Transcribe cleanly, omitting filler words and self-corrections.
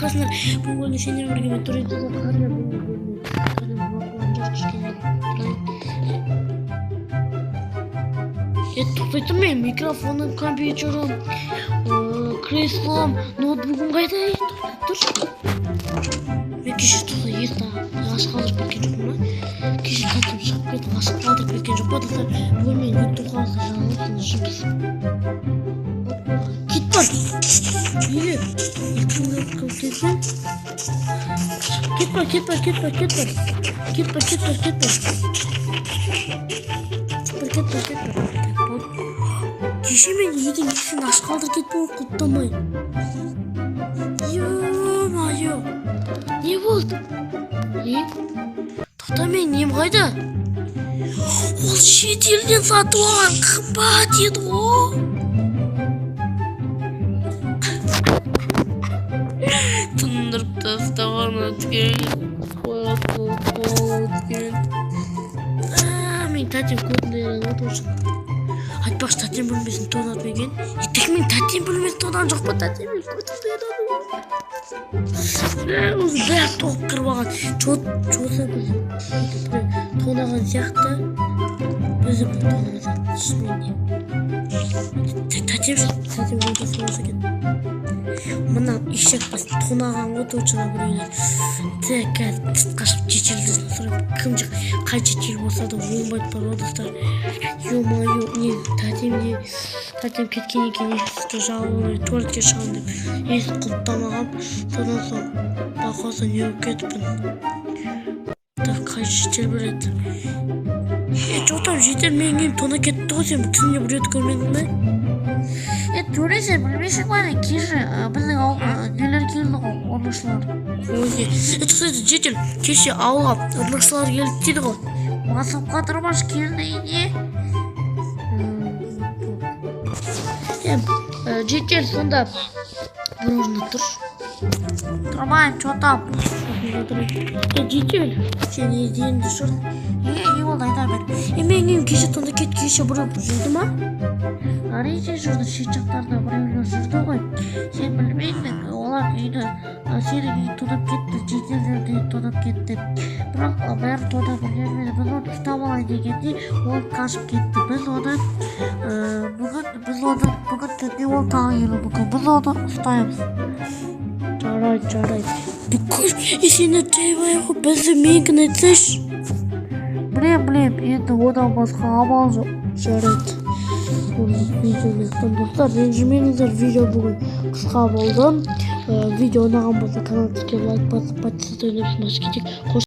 Қалайсыңдар? Бүгін сендермен бірге мен Туриді қараңдар. Бүгін бөлме кішкене тұрайын. Тоқтай тұр, мен микрофоным, компьютерім, креслом, ноутбугым қайда? Тоқтай тұршы. Мен кеше, тоқта, есікті ашық қалдырып кеткен жоқпын ба? Кеше тәтем шығып кетіп, ашық қалдырып кеткен жоқ па, достар? Бүгін мен ютуб қалса жаңалық жұмыс. Кет, бар. Неге? Кетсең? Кет, бар, кет, бар, кет, бар, кет, бар. Кет, бар, кет, бар, кет, бар. Кет, бар, кет, бар, кет, бар. Так, болды. Кеше мен үйдің есігін ашық қалдырып кетіппін ғой, құлыптамай. Ё-моё. Не болды? Не? Тоқта, мен нем қайда? Ол шетелден сатып алған, қымбат еді ғой. Тындырып тастаған өткен. Өткен. Мен тәтем көтінде яранып отыр. Айтпақшы, тәтем бөлмесін тонады ма екен? Так, мен тәтем бөлмесін тонаған жоқ па? Тәтем мен көтімді яранып. Өзі бәрі тоғып кіріп алған. Чоса біз тонаған сияқты. Өзі бір тонаған сияқты шынымен де. Тәтем, тәтем бөлмесі болса екен. Мына ешек басын тонаған ғой точно біреулер. Так, қазір сыртқа шығып шетелден сұрап, кім қай шетел болса да оңбайды бар ғой, достар. Ё-моё, не, тәтем де, тәтем кеткеннен кейін есікті жауып, туалетке шығамын деп есік құлыптамағанмын. Содан соң байқаса, не болып кетіппін. Так, қай шетел біледі? Е, че там, жедел, менің үйім тонап кетті ғой, сен түнде біреуді көрмедің бе? Е, Төре, сен білмейсің ба, не? Кеше біздің ауылға нелер келді ғой, ұрлықшылар. Ой, е, тоқта, жедел, кеше ауылға ұрлықшылар келді дейді ғой. Басып қатырмаш келді не? Е, жедел, сонда бір орында тұршы. Тұрмайын, че там? Е, жедел, сен енді шығар. Е, не болды, айта бер. Е, менің үйім кеше тонап кетті, кеше біреу жүрді ма? Әрине жүрді, шет жақтарда біреулер жүрді ғой. Сен білмейсің, олар үйді, сенің үйің тонап кетті, жеделдердің үйін тонап кетті. Бірақ бәрін тонап үлгермеді. Біз оны ұстап алайын дегенде, ол қашып кетті. Біз оны бүгін, біз оны бүгін түнде ол тағы келуі мүмкін. Біз оны ұстаймыз. Жарайды, жарайды. Бүкіл, е, сені жайбай ғой, бізді менікін айтсайшы. Білем, білем, енді одан басқа амал жоқ. Жарайды. Видеоны, достар, ренжімеңіздер, видео бүгін қысқа болды. Видео ұнаған болса, каналға тіркеліп, лайк басып, подписаться етіп кетейік. Қош.